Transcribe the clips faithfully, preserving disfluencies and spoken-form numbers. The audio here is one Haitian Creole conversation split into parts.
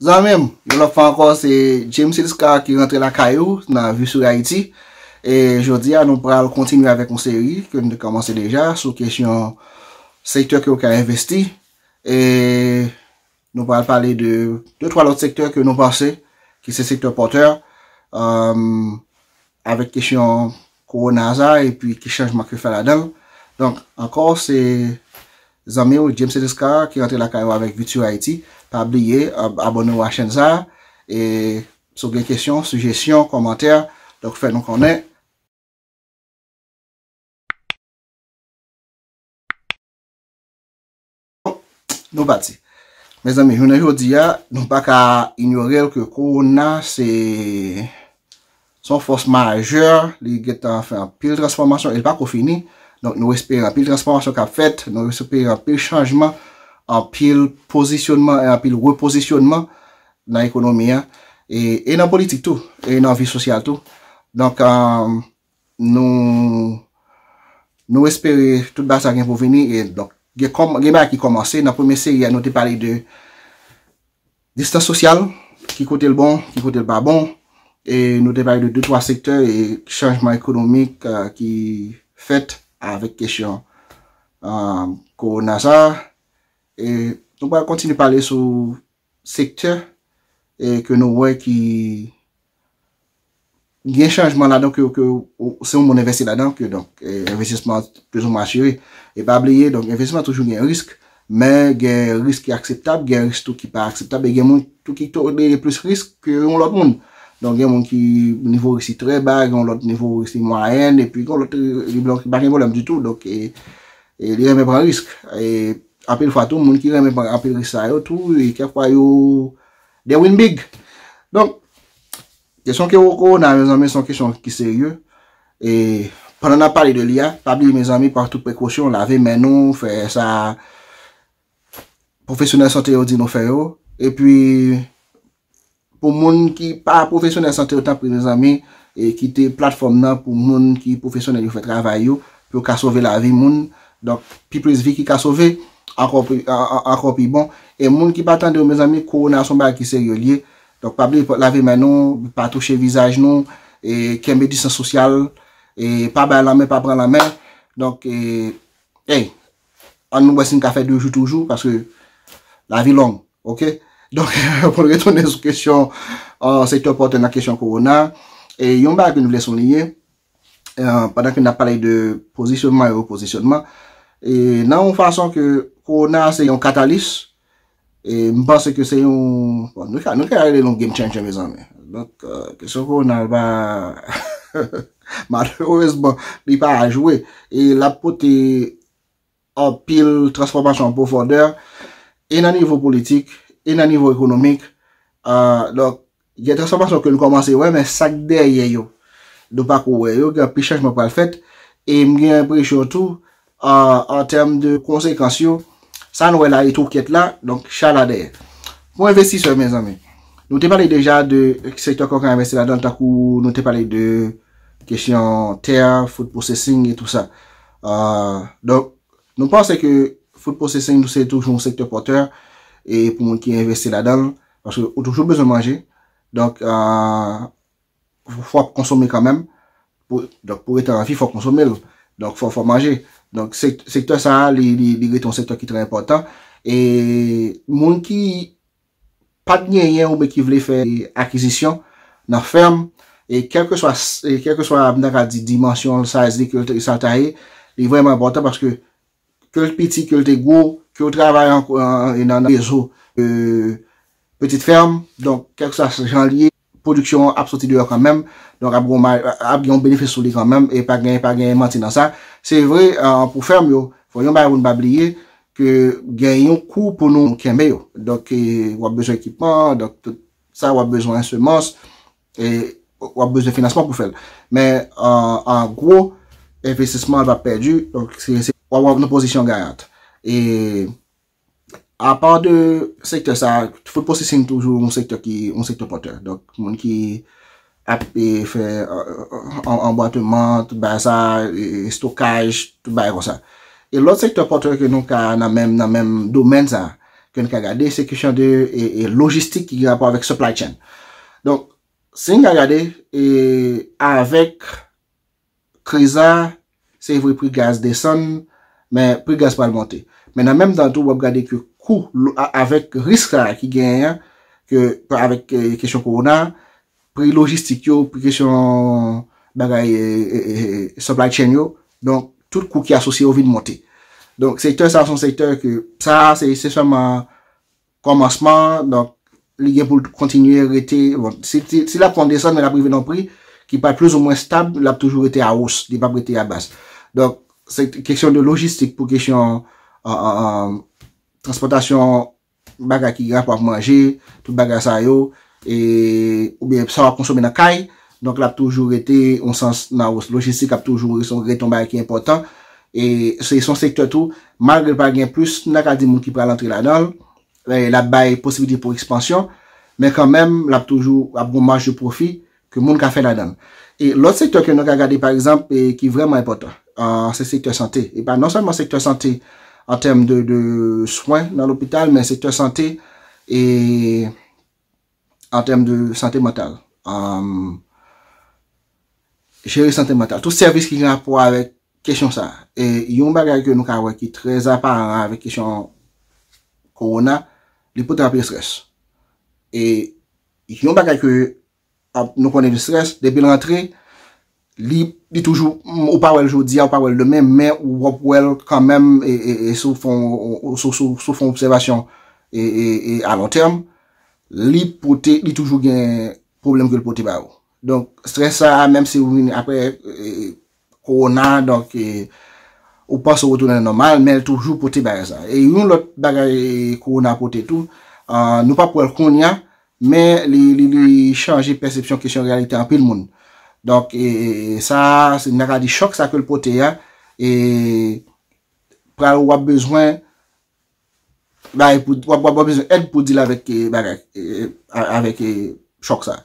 Zanmi m, yon lòt fwa ankò, se James Elska ki rantre lakay ou nan Vue sur Haïti. E jodi a, nou pral kontinye avèk yon seri ke nou te kòmanse deja sou kesyon sektè ke w ka envesti. E nou pral pale de de twa lòt sektè ke nou panse ki se sektè pòtè, um, avèk kesyon kowona sa, epi ki chanjman ke fè ladan l. Donk, ankò, se zanmi w, James Elska, ki rantre lakay ou avèk Vue sur Haïti. Pa bliye, ab-, abòne w a chèn sa. E si w gen kesyon, sijesyon, kòmantè, donk fè nou konnen. Nou pati. Mezanmi, jounen jodi a, nou pa ka inyore l ke kowona se, se yon fòs majè, li gentan fè anpil transfòmasyon, e l pa ko fini. Donk, nou espere anpil transfòmasyon k ap fèt, nou espere anpil chanjman, anpil pozisyonman e anpil repozisyonman nan ekonomi a, e, e nan politik tou, e nan vi sosyal tou. Donk, um, nou, nou espere tout bagay sa gen pou vini. E donk, gen kòm-, gen bagay ki kòmanse. Nan premye seri a, nou te pale de distans sosyal, ki kote l bon, ki kote l pa bon. E nou te pale de de twa sektè e chanjman ekonomik, eh, ki fèt avèk kesyon, eh, kowona sa. E nou pral kontinye pale sou sektè, eh, ke nou wè ki gen chanjman ladan ke, ke, ou, se yon moun envesti ladan ke, donk, eh, envestisman plizoumwen asire. E pa bliye, donk, envestisman toujou gen risk, men gen risk ki akseptab, gen risk tou ki pa akseptab, e gen moun tou ki tolere plis risk ke yon lòt moun. Donk, gen moun ki nivo risk li trè ba, gen yon lòt nivo risk li mwayèn, epi gen yon lòt, eh, li blan ki pa gen pwoblèm ditou. Donk, eh, eh, li renmen pran risk. E anpil fwa tou, moun ki renmen pran anpil risk sa yo tou, e kèk fwa yo, they win big. Donk, kesyon ke kowona, mezanmi, se yon kesyon ki serye. E pandan n ap pale de li a, pa bliye, mezanmi, pran tout prekosyon, lave men nou, fè sa pwofesyonèl sante yo di nou fè yo. Epi, pou moun ki pa pwofesyonèl sante yo, tanpri, mezanmi, e kite platfòm nan pou moun ki pwofesyonèl yo fè travay yo, pou yo ka sove lavi moun. Donk, pi plis vi ki ka sove, ankò pi, an-, an-, ankò pi bon. E moun ki pa tande yo, mezanmi, kowona se yon bagay ki serye l ye. Donk, pa bliye lave men nou, pa touche vizaj nou, e kenbe distans sosyal, e pa bay lanmen, pa pran lanmen. Donk, e, hey, ann nou wè si n ka fè de jou toujou, paske lavi long, oke? Donk, pou n retounen sou kesyon, eh, sektè pòtè nan kesyon kowona, e yon bagay ke nou vle souliye, eh, pandan ke n ap pale de pozisyonman e repozisyonman, e nan yon fason ke kowona se yon katalis, e m panse ke se yon, bon, nou ka, nou ka rele l yon game changer, mezanmi. Donk, eh, kesyon kowona pa, malerezman, li pa a jwe. E l ap pote anpil transfòmasyon an pwofondè, e nan nivo politik, e nan nivo ekonomik. Ah, donk, gen transfòmasyon ke nou kòmanse wè, men sa k dèyè yo, nou pako wè yo, gen anpil chanjman pral fèt, e m gen enpresyon tou, ah, an tèm de konsekans yo, sa nou wè la, e tou kyèt la, donk, chala dèyè. Pou envestisè, mezanmi, nou te pale deja de sektè ke w ka envesti ladan l, tankou nou te pale de kesyon tè, food processing e tou sa. Ah, donk, nou panse ke food processing se toujou yon sektè pòtè e pou moun ki envesti ladan l, paske ou toujou bezwen manje. Donk, ah, fò w ap konsome kanmenm. Pou, donk, pou rete an vi, fò w konsome l. Donk, fò, fò w manje. Donk, sek-, sektè sa a, li, li, li rete yon sektè ki trè enpòtan. E moun ki pa t genyen oubyen ki vle fè akizisyon nan fèm, e kèlkeswa, e kèlkeswa, m ta ka di, dimansyon l, size li, ke l te, sa l ta ye, li vrèman enpòtan paske ke l piti, ke l te gwo, ke w travay an, an, nan, nan rezo, euh, pitit fèm, donk, kèlkeswa jan l ye, pwodiksyon an ap soti deyò kanmenm, donk, ap gen yon ma-, ap gen yon benefis sou li kanmenm, e pa gen, pa gen manti nan sa. Se vre, euh, pou fèm yo, fò yon bagay pou n pa bliye, ke gen yon kou pou nou kenbe yo. Donk, e, w ap bezwen ekipman, donk, tout sa, w ap bezwen semans, e w ap bezwen finansman pou fè l. Men, an, an gwo, envestisman an va pèdi, donk, se, se, w ap, w ap nan pozisyon gayant. E, apa de sektè sa, food processing toujou yon sektè ki, yon sektè pòtè. Donk, moun ki ap, e, fè, e, an-, anbwateman, tout bagay sa, e, estokaj, tout bagay konsa. E lòt sektè pòtè ke nou ka nan menm, nan menm domèn sa, ke n ka gade, se kesyon de e, e lojistik ki gen rapò avèk supply chain. Donk, si n ka gade, e, avèk kriz la, se vre pri gaz desann, men pri gaz pral monte. Men nan menm tan tou, w ap gade ke kou, lo- a- avèk risk sa a ki genyen an, ke avèk e, kesyon kowona, pri lojistik yo, pri kesyon bagay e, e, e, supply chain yo, donk tout kou ki asosye yo vin monte. Donk sektè sa a se yon sektè ke sa a se se sèlman kòmansman, donk li gen pou l kontinye rete, bon, si, si, si l ap fè yon desann, men l ap rive nan pri ki pa plizoumwen stab, l ap toujou rete a wos, li p ap rete a bas. Donk, se kesyon de lojistik pou kesyon an, an, an, transpòtasyon bagay ki gen rapò ak manje, tout bagay sa yo, e, oubyen sa w ap konsome nan kay, donk l ap toujou rete yon sans nan wos. Lojistik ap toujou rete yon bagay ki enpòtan. E se se yon sektè tou, malgre l pa gen plis, n ta ka di moun ki pral antre ladan l, e, l ap bay posibilite pou ekspansyon, men kanmenm, l ap toujou ap gen yon maj de pwofi ke moun ka fè ladan l. E lòt sektè ke nou ka gade, pa egzanp, e ki vrèman enpòtan, ah, se sektè sante. E pa non sèlman sektè sante an tèm de, de swen nan lopital, men sektè sante e an tèm de sante mantal. Ah, jere sante mantal. Tout sèvis ki gen rapò avèk kesyon sa a. E yon bagay ke nou ka wè ki trè aparan avèk kesyon kowona, li pote anpil strès. E yon bagay ke ap, nou konnen strès, depi l rantre, li, li toujou, ou pa wè l jodi a, ou pa wè l demen, men w ap wè l kanmenm, e, e, e si w fè yon, si w, si w, si w fè yon obsèvasyon e, e, e a lon tèm, li pote, li toujou gen pwoblèm ke l pote ba ou. Donk, strès sa a, menm si w vin apre e, kowona, donk, e, ou panse w retounen nan nòmal, men l toujou pote bagay sa. E yon lòt bagay e, kowona pote tou, ah, nou p ap wè l kounye a, men li, li, li chanje pèsepsyon kesyon reyalite anpil moun. Donk, e, e, e sa, se n ta ka di chòk sa ke l pote a, e pral w ap bezwen bay pou, w ap, w ap bezwen èd pou deal avèk e, bagay, e, a- avèk e, chòk sa.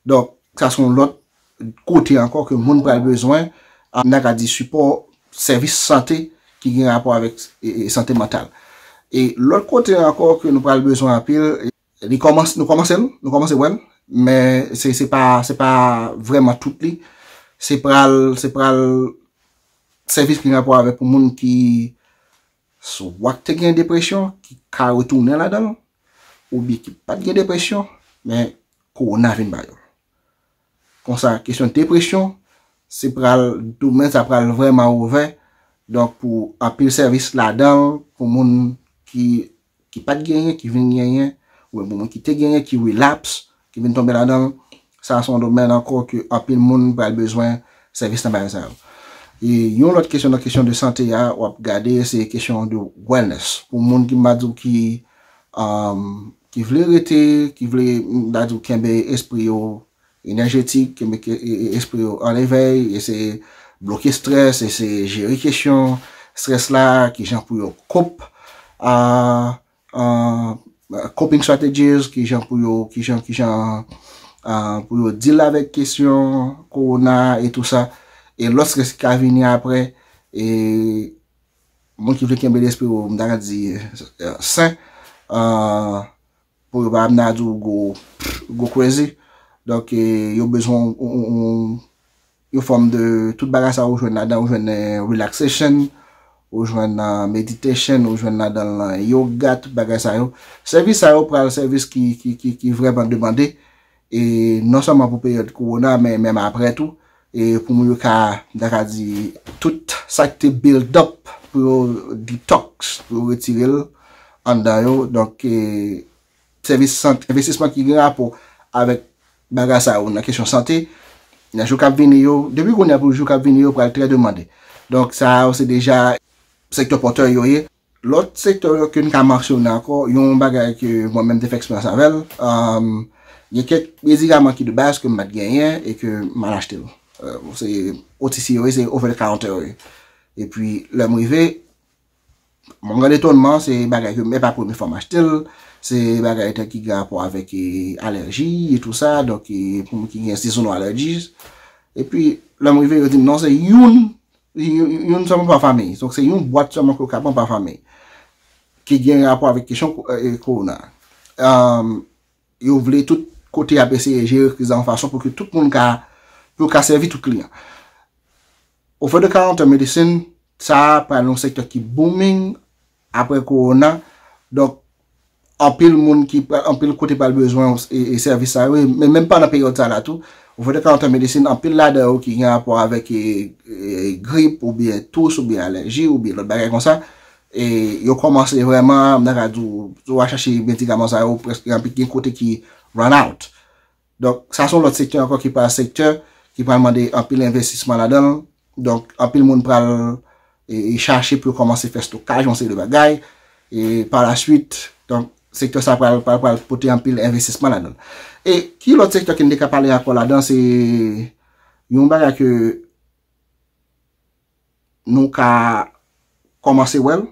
Donk, sa se yon lòt kote ankò ke moun pral bezwen, a, n ta ka di sipò sèvis sante ki gen rapò avèk e, e, sante mantal. E lòt kote ankò ke nou pral bezwen anpil, e, li kòmanse, nou kòmanse l, nou kòmanse wè l, men se, se pa, se pa vrèman tout li. Se pral, se pral sèvis ki gen rapò avèk pou moun ki swa k te gen depresyon, ki ka retounen ladan l, oubyen ki pa t gen depresyon, men kowona vin ba yo l. Konsa, kesyon depresyon, se pral, domèn sa pral vrèman ouvè. Donk, pou anpil sèvis ladan l, pou moun ki, ki pa t genyen, ki vin genyen, oubyen pou moun ki te genyen, ki relapse, ki vin tonbe ladan l, sa se yon domèn ankò ke anpil moun pral bezwen sèvis nan bagay sa yo. E yon lòt kesyon nan kesyon de sante a, w ap gade, se kesyon de wellness. Pou moun ki, m a di w, ki, um, ki vle rete, ki vle, m a di w, kenbe espri yo enèjetik, kenbe ke- e- e- espri yo an evèy, eseye bloke strès, eseye jere kesyon strès la, kijan pou yo cope, a, a, coping strategies, kijan pou yo, kijan, kijan, a, pou yo deal avèk kesyon kowona e tou sa. E lòt strès ki ka vini apre, e moun ki vle kenbe lespri yo, m ta ka di, e, sen, a, pou yo pa ap nan di w go, go crazy. Donk, e, yo bezwen yon, yon, yon, yon fòm de tout bagay sa ou jwenn ladan, ou jwenn nan relaxation, ou jwenn nan meditation, ou jwenn ladan nan yoga, tout bagay sa yo. Sèvis sa yo pral sèvis ki, ki, ki, ki vrèman demande, e non sèlman pou peryòd kowona, men menm apre tou, e pou moun yo ka, m ta ka di, tout sa ki te build up pou yo detox, pou yo retire l anndan yo. Donk, e, sèvis sant- envestisman ki gen rapò avèk bagay sa yo nan kesyon sante, nan jou k ap vini yo, depi kounye a pou jou k ap vini yo pral trè demande. Donk, sa yo se deja sektè pòtè yo ye. Lòt sektè yo ke n ka mansyone ankò, yon bagay ke mwen menm te fè eksperyans avè l, um, gen kèk medikaman ki de baz ke m pa t genyen e ke m al achte l. Euh, se O T C yo ye, se over the counter yo ye. Epi, lè m rive, mon gran etonman, se bagay ke m, e pa premye fwa m achte l, se bagay ki gen rapò avèk e, alèji e tou sa, donk e, pou moun ki gen seasonal allergies. Epi, lè m rive, yo di m non, se youn, youn, youn sèlman pa fanmi. Donk, se yon bwat sèlman ke w ka pran pa fanmi. ki gen rapò avèk kesyon ko- e, kowona. Yo vle tout kote ap eseye jere kriz la yon fason pou ke tout moun ka pou yo ka sèvi tout kliyan. Over the counter medicine, sa a pral yon sektè ki booming apre kowona. Donk, anpil moun ki anpil kote pral bezwen e, e sèvis sa yo, men menm pandan peryòd sa la tou, over the counter medicine, anpil ladan yo ki gen rapò avèk e, e, grip oubyen tous oubyen alèji oubyen lòt bagay konsa, e yo kòmanse vrèman, m ta ka di w, si w a chache medikaman sa yo, prèske gen anpil gen kote ki run out. Donk, sa se yon lòt sektè ankò ki pral sektè, ki pral mande anpil envestisman ladan l. Donk, anpil moun pral e, e chache pou yo kòmanse fè stokaj, yon seri de bagay. E pa la swit, donk, sektè sa pral, pral, pral pote anpil envestisman ladan l. E ki lòt sektè ke n te ka pale ankò ladan, se yon bagay ke nou ka kòmanse wè l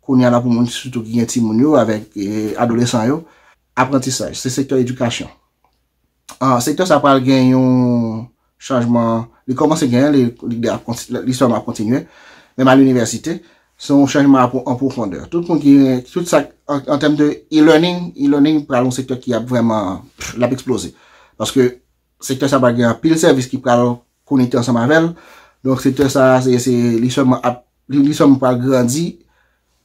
kounye a la pou moun sitou ki gen timoun yo avèk e, adolesan yo, aprantisaj, se sektè edikasyon. Ah, sektè sa pral gen yon chanjman, li kòmanse gen, li, li, li ap konti- li sèlman ap kontinye, menm a linivèsite, se yon chanjman an pwofondè. Tout moun ki, tout sa, an, an tèm de e-learning, e-learning pral yon sektè ki ap vrèman, l ap eksploze. Paske sektè sa pral gen anpil sèvis ki pral konekte ansanm avè l. Donk, sektè sa, se, se, li sèlman ap, li, li sèlman pral grandi.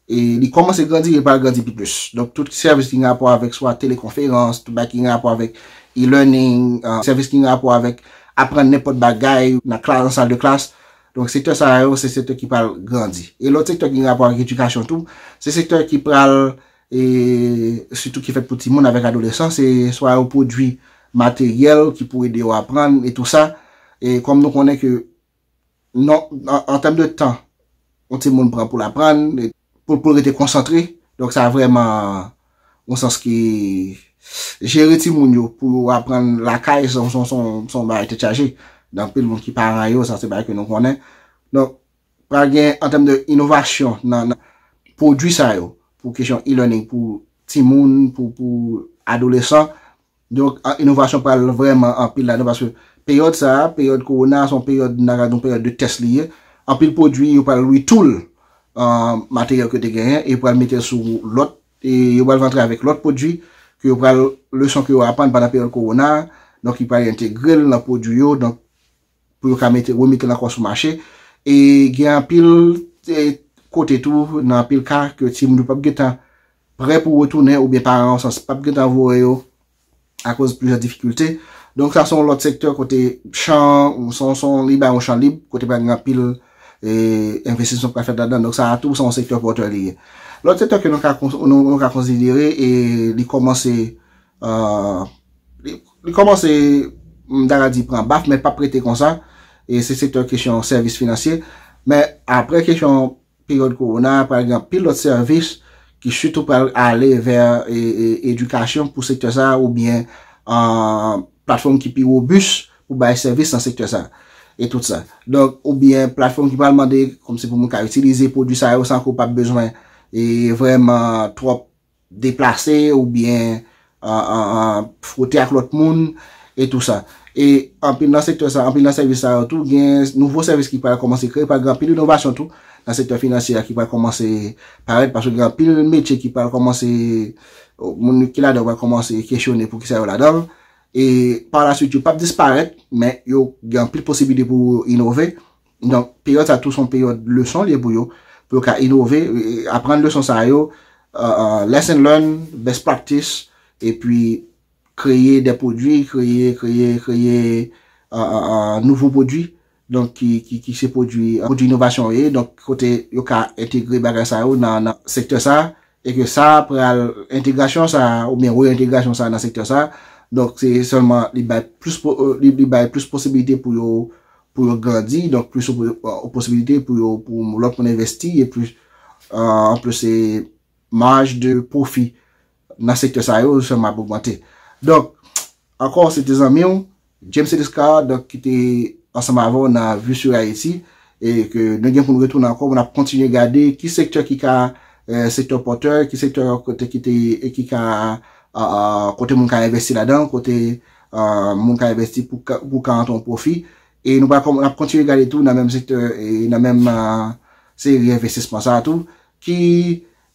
E li kòmanse grandi, li pral grandi pi plis. Donk, tout sèvis ki gen rapò avèk swa telekonferans, tout bagay ki gen rapò avèk e-learning, uh, sèvis ki gen rapò avèk aprann nenpòt bagay nan klas, nan sal de klas. Donk, sektè sa yo, se sektè ki pral grandi. E lòt sektè ki gen rapò avèk edikasyon tou, se sektè ki pral, e sitou ki fèt pou timoun avèk adolesan, se swa yo pwodui materyèl ki pou ede yo aprann e tou sa. E kòm nou konnen ke non, an, an tèm de tan, yon timoun pran pou l aprann, e pou, pou l rete konsantre. Donk, sa vrèman yon sans ki jere timoun yo pou yo aprann lakay, se yon, se yon, se yon, se yon bagay tèt chaje. Gen anpil moun ki paran yo, sa se bagay ke nou konnen. Donk, pral gen an tèm de inovasyon nan, nan pwodui sa yo, pou kesyon e-learning, pou timoun, pou, pou adolesan. Donk, a, inovasyon pral vrèman anpil ladan, paske peryòd sa a, peryòd kowona, se yon peryòd, n a gade yon peryòd de tès li ye. Anpil pwodui, yo pral retool, uh, materyèl ke te genyen, e yo pral mete l sou lòt, e yo pral rantre avèk lòt pwodui, ke yo pral, leson ke yo aprann pandan peryòd kowona, donk, yo pral entegre l nan pwodui yo, donk, pou yo ka mete, remete l ankò sou mache. E gen anpil e, kote tou, nan anpil ka, ke timoun yo p ap gentan prè pou retounen, oubyen paran yo sans p ap gentan voye yo akoz plizyè difikilte. Donk, sa se yon lòt sektè kote chan, se yon, se yon, li bay yon chan lib, kote pral gen anpil e, envestisman k pral fèt ladan. Donk, sa a tou, se yon sektè pòtè li ye. Lòt sektè ke nou ka, nou, nou ka konsidere, e li kòmanse, uh, li, li kòmanse, m ta ka di, pran baf, men p ap rete konsa. E se sektè kesyon sèvis finansye. Men apre kesyon peryòd kowona, pral gen anpil lòt sèvis ki sitou pral ale vè e, e, edikasyon pou sektè sa a, oubyen uh, platfòm ki pi wobis pou bay sèvis nan sektè sa a, e tout sa. Donk, oubyen platfòm ki pral mande, kòmsi pou moun ka itilize pwodui sa yo san ke w p ap bezwen e vrèman twòp deplase oubyen uh, uh, uh, fwote ak lòt moun e tou sa. E anpil nan sektè sa, anpil nan sèvis sa yo tou, gen nouvo sèvis ki pral kòmanse kreye, pral gen anpil inovasyon tou nan sektè finansye a ki pral kòmanse parèt, paske gen anpil metye ki pral kòmanse, moun ki ladan yo pral kòmanse kesyone poukisa yo ladan l. E pa la swit, yo p ap disparèt, men yo gen anpil posiblite pou yo inove. Donk, peryòd sa tou se yon peryòd leson li ye pou yo, pou yo ka inove, e, aprann leson sa yo, uh, uh, lesson learn, best practice, epi kreye de pwodui, kreye, kreye, kreye uh, uh, uh, nouvo pwodui. Donk, ki, ki, ki se pwodui, pwodui inovasyon yo ye. Donk, kote yo ka entegre bagay sa yo nan, nan sektè sa, e ke sa pral entegrasyon sa, oubyen reyentegrasyon sa nan sektè sa. Donk, se sèlman li bay plis, po- e, li, li bay plis posibilite pou yo, pou yo grandi, donk plis opo- e, posibilite pou yo, pou lòt moun envesti, e plis, uh, anplis, se maj de pwofi nan sektè sa yo sèlman ap ogmante. Donk, ankò, se te zanmi w, James Ediscar, donk, ki te ansanm avè w nan Vue sur Haïti, e ke nou gen pou n retounen ankò, pou n ap kontinye gade ki sektè ki ka, e, sektè pòtè, ki sektè kote ki te, e ki ka, a, a, kote moun ka envesti ladan, kote, a, moun ka envesti pou ka, pou ka antre yon pwofi. E nou pral kòm- n ap kontinye gade tou nan menm sektè, e nan menm, a, seri envestisman sa a tou, ki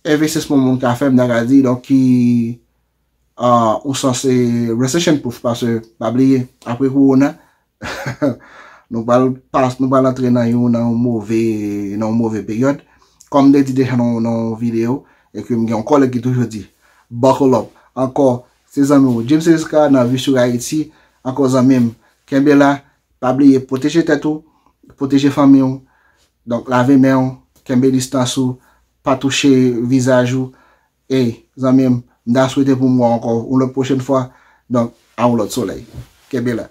envestisman moun ka fè, m ta ka di, donk ki uh, ou sanse recession proof, paske pa bliye, apre corona, nou pral pas nou pral antre nan yon nan yon move nan yon move peryòd. Kòm m te di deja nan nan yon videyo, e ke m gen yon kòlèg ki toujou di buckle up. Ankò, se zanmi w James Esca nan Vi sou Ayiti. Ankò zanmi m, kenbe la, pa bliye pwoteje tèt ou, pwoteje fanmi w. Donk lave men w, kenbe distans ou, pa touche vizaj ou. Ey zanmi m, m ta swete pou m wè w ankò yon lòt pwochèn fwa. Donk a yon lòt solèy. Kenbe la.